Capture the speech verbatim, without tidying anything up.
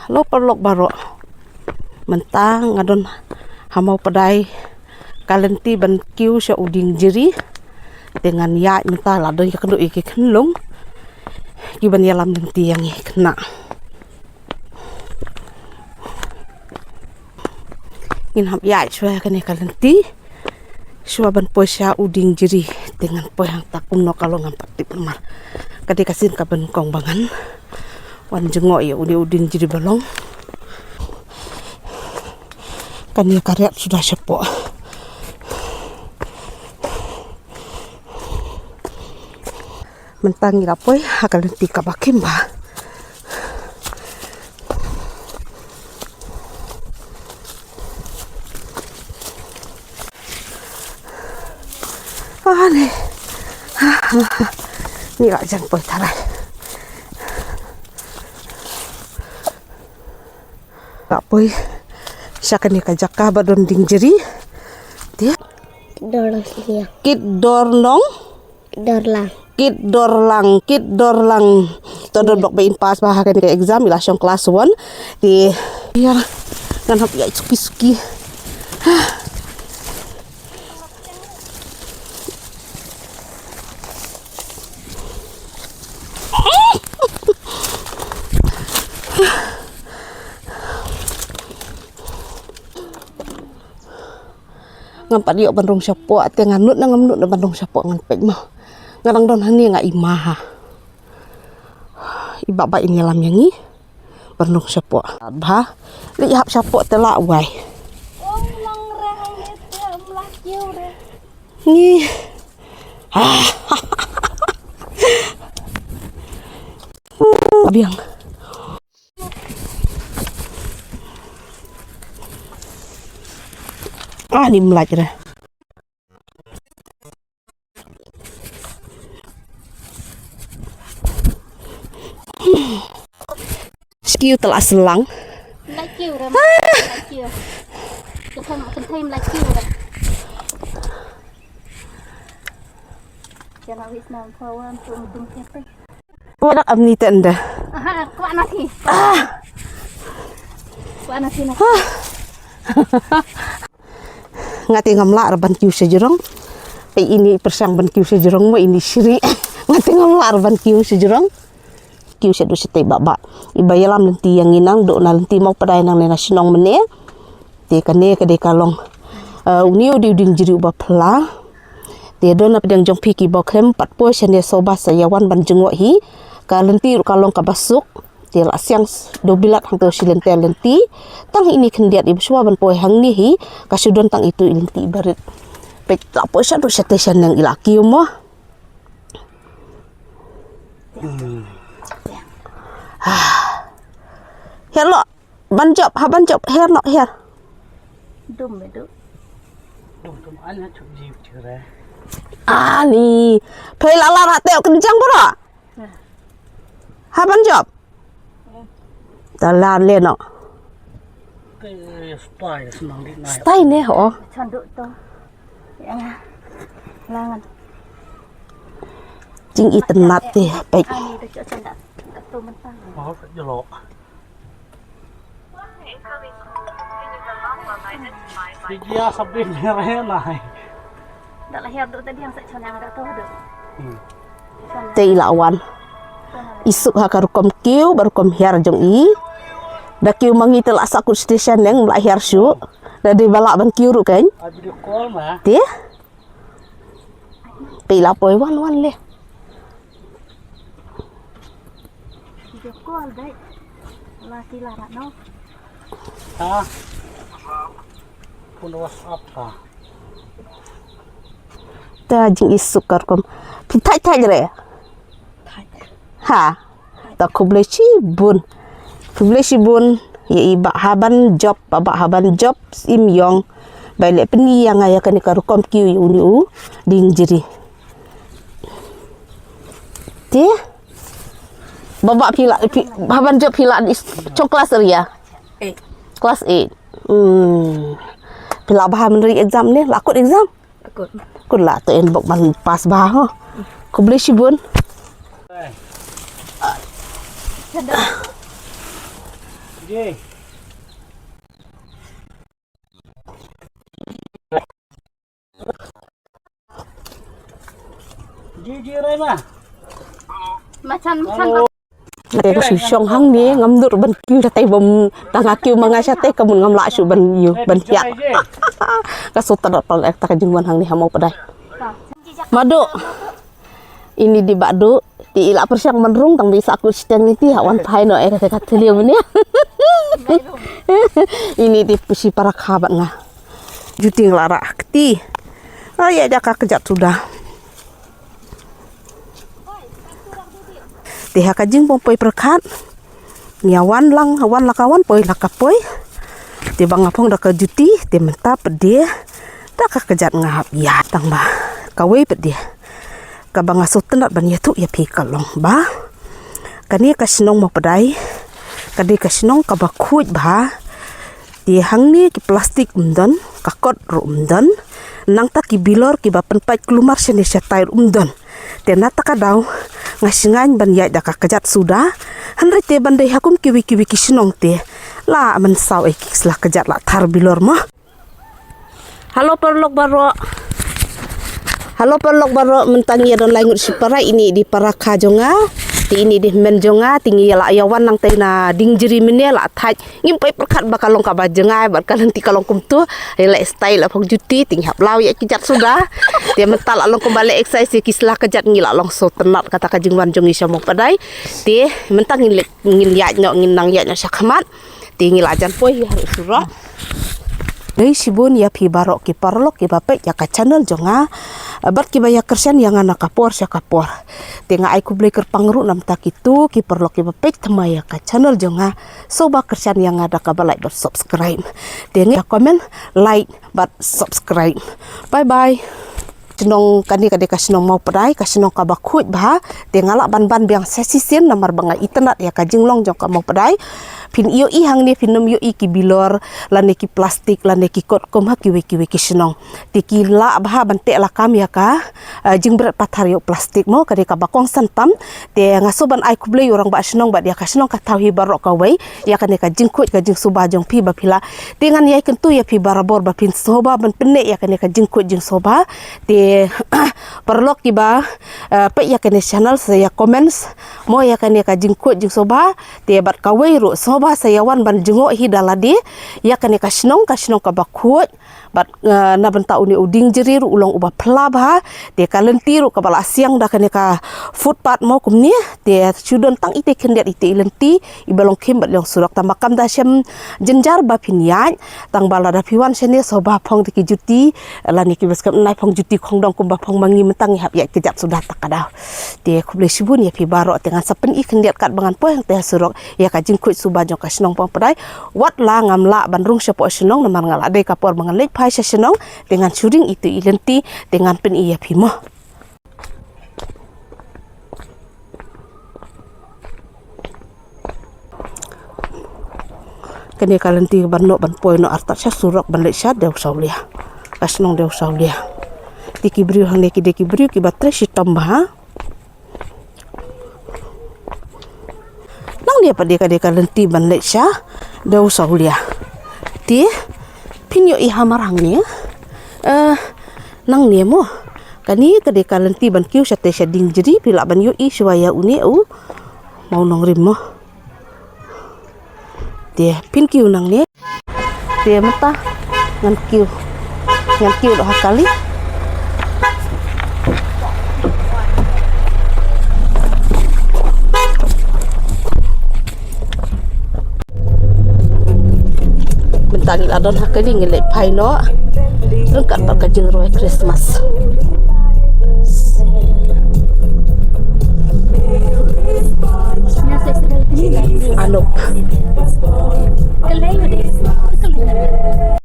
Hello paralok baroh. Mynta nga don ha Mawpadai ka lynti ban kiew sha u dieng jri. Te ngan ïaid mynta la don ïa kano ïa ki khunlung kiban ïalam lynti ïa ngi khynnah. Ngin hap ïaid shuwa kane ka lynti shuwa ban poi sha u dieng jri. Te ngan poi hangta kumno ka long ngam pat tip namar ka dei ka sien kaba nyngkong ba ngan wan jngoh ïa une u dieng jri ba long. Kane ka riat suda shapoh. Mynta ngi la poi ha ka lynti kaba khim bha. Ani. Ngi la jan poi tharai. La poi sha kane ka jaka ba don dieng jri. Te Dorlang. Kit Dornong. Dorlang. Kit Dorlang, Kit Dorlang. To don bok ba in pass bha ha kane ka exam, i la shong class one. Te ïa ngan hap ïaid suki suki. Ngam pat ïoh ban rung shapoh, te ngan nud ne ngam nud ban rung shapoh ngan peit mo. Nga dang don hangne nga i ma ha. I Bah Bah in ïalam ïa ngi ban rung shapoh. Bha. Leit hap shapoh te la wai. Ngi. Ah. Biang. Ah, ni mlach re. Skiu telah selang. Mlach kiu re, mlach kiu. Kynthei, kynthei mlach kiu re. Jangan wis nam kawan tung tung kete. Kwah dak am ni tenda. Aha, kwah nasi. Ah. Kwah nasi nasi. Ah. Nga te ngam lah re ban kiew sha jrong. Peit ini pyrshang ban kiew sha jrong mo ini shri. Nga te ngam lah re ban kiew sha jrong. Kiew sha duk shatei Bah Bah. I ba ïalam lynti ïa ngi nang duk na lynti Mawpadai nangne na shnong mynne. Te kane ka dei ka long. Uh, uni u dei u dieng jri uba pla. Te don na pdeng jong phi ki ba khlem pat poi shane sngewbha sa ïa wan ban jngoh hi. Ka lynti ruh ka long kaba suk. Te la siang s-, dei bilat hangto shi lynter lynti. Tang hi ini khyndiat iba shuwa ban poi hangne hi. Ka shu don tang itu i lynti iba rit. Peit la poi sha duk shatei shaneng i la kiew mo. Hmm. Hiar lo. Ban jop, ha ban jop, hiar noh, hiar. Dum me du. Dum dum an ha chuk jiw chire. Ani. Phei la la ra teo kynjang bro. Ha ban jop. Ta la le noh. Ke stai snang di nai. Stai ne ho. Chanduk to. Ya. Langan. Jingitynnat te peit. Ani de chok chandak. To mentang. Oh, ka jelo. Dia sabit ni re nai. Dak lahir tu tadi yang sek chonang dak tu tu. Hmm. Te i la wan. I suk ha ka rukom kiew, ba rukom hiar jong i. Da kiew ma ngi te la sah kut station neng la hiar shuh. Da dei ba lah ban kiew ruh kan. Ai video call ma. Te? Te i la poi wan wan le. Video call dai. La ti la rat no. Ha. Pun WhatsApp ha. Ta jing i suk ka rukom. Phi thait thait re. Thait. Ha. Ta khublei shibun. Khublei shibun. Ïa i Bah Haban Jop, Bah Haban Jop, im ïong. Bai leh pyni ïa nga ïa kane ka rukom kiew ïa uni u dieng jri. Te? Bah Bah phi la, phi, Haban Jop phi la di s-, chong class area? Eight. Class eight. Hmm. Phi la bha mynta exam ne? La kut exam? Kut. Kut la to en bok ban pass bha ho. Khublei shibun. Chanda. Ji. Ji, ji, rai ma. Machan, machan. Te ka shu shong hangne, ngam nud ban kiew shatei, bym tang nga kiew ma nga shatei, ka mut ngam lah shuh ban ïoh ban thiah. Ka shu tadot pal ek ta ka jingwan hangne ha Mawpadai. Madu. Ini dei Bah Duh, te i la pyrshang ban rung tang ba i sah kut shiteng ne te, ha wan phai noh ïa kata ka thliew ne. Ini dei pusi para kha bad nga. Juti nga la rah kti. Ai, ïa ka kjat suda. Te ha ka jingpoi pyrkhat. Ngi ïa wan lang, wan la ka wan, poi la ka poi. Te ba nga phong da ka juti, te mynta pat de da ka kjat nga hap ïa tang ba kawei pat de. Kaba nga sngewtynnat ban ïathuh ïa phi ka long ba kane ka shnong Mawpadai ka dei ka shnong kaba khuid bha. Te hangne ki plastik um don, ka kot ruh um don. Nangta ki bilor kiba pynpait kulmar shane shatai ruh um don. Te na kata ka daw nga sngew ban ïaid da ka kjat suda. Hynrei te ban dei ha kum kiwei kiwei ki shnong te la mynsaw ei ki sla kjat la thar bilor mo. Halo paralok baroh. Halo paralok baroh, mynta ngi ïa don lai ngut shipara, ini dei para kha jong nga. Te ini dei hynmen jong nga, te ngi ïa la ïa wan nangtei na Dingjri mynne la thait. Ngim poi pyrkhat ba ka long kaba jngai bad ka lynti ka long kumto. Ïa la style la phong juti, te ngi hap law ïa ki kjat suda. Te mynta la long kumba la exercise ki sla kjat, ngi la long sngewtynnat kata ka jingwan jong ngi sha Mawpadai. Te mynta ngin leit, ngin ïaid noh, ngin nang ïaid noh sha khmat. Te ngi la jan poi hi haduh surok. Khublei shibun ïa phi baroh ki paralok kiba peit ïa ka channel jong nga. Bad kiba ïa kyrshan ïa nga na ka por sha ka por. Te nga ai khublei kyrpang ruh na bynta kito ki paralok kiba peit thymmai ïa ka channel jong nga. Sngewbha kyrshan ïa nga da kaba like bad subscribe. Te ngi comment, like bad subscribe. Bye bye. Shnong kane ka dei ka shnong Mawpadai, ka shnong kaba khuid bha. Te nga lah ban ban biang sa shisien namar ba nga itynnat ïa ka jinglong jong ka Mawpadai. Phin ïohi hangne, phin nym ïohi ki bilor lane ki plastik lane ki kot kum ha kiwei kiwei ki shnong. Te ki lah bha ban teh lakam ïa ka, eh, jingbret pathar ïa u plastik mo, ka dei kaba kongsan tam. Te nga shu ban ai khublei ïa u rangbah shnong bad ïa ka shnong ka thaw hi baroh kawei ïa kane ka jingkhuid ka jingsuba jong phi ba phi la. Te ngan ïai kyntu ïa phi barabor ba phin sngewbha ban pynneh ïa kane ka jingkhuid jingsuba. Te paralok kiba, eh, peit ïa kane channel sa ïa comments mo ïa kane ka jingkhuid jingsuba. Te bad kawei ruh sngewbha sa ïa wan ban jngoh hi da lade ïa kane ka shnong, ka shnong kaba khuid. Bad, eh, na bynta une u Dingjri ruh u long uba phylla bha. Te ka lynti ruh kaba la siang da kane ka footpath mo kumne. Te shu don tang ite khyndiat ite i lynti iba long khim bad long surok, tang ba kam da shem jynjar ba phin ïaid. Tang ba lada phi wan shane sngewbha phong da ki juti lane kiba skhem nai phong juti khongdong kumba phong ma ngi, mynta ngi hap ïaid kjat suda ta ka daw. Te khublei shibun ïa phi baroh, te ngan sa pyni khyndiat katba ngan poi hangtei ha surok ïa ka jingkhuid suba jong ka shnong Mawpadai. Wat la ngam lah ban rung shapoh shnong namar nga la dei ka por ba ngan leit phai sha shnong, te ngan shu ring ite i lynti, te ngan pyni ïa phi mo. Kane ka lynti ban noh ban poi noh artat sha surok ban leit sha Dewsawlia. Ka shnong Dewsawlia. Te ki briew hangne ki dei ki briew kiba trei shitom bha. Nangne pat de ka dei ka lynti ban leit sha Dewsawlia. Te phin ïohi hamar hangne. Eh, nangne mo. Kane ka dei ka lynti ban kiew shatei sha Dingjri, phi lah ban ïohi shuwa ïa une u mawnongrim mo. Te phin kiew nangne. Te mynta ngan kiew, ngan kiew noh ha kali. Mynta ngi la don ha kali, ngi leit phai noh ryngkat bad ka jingrwai Christmas.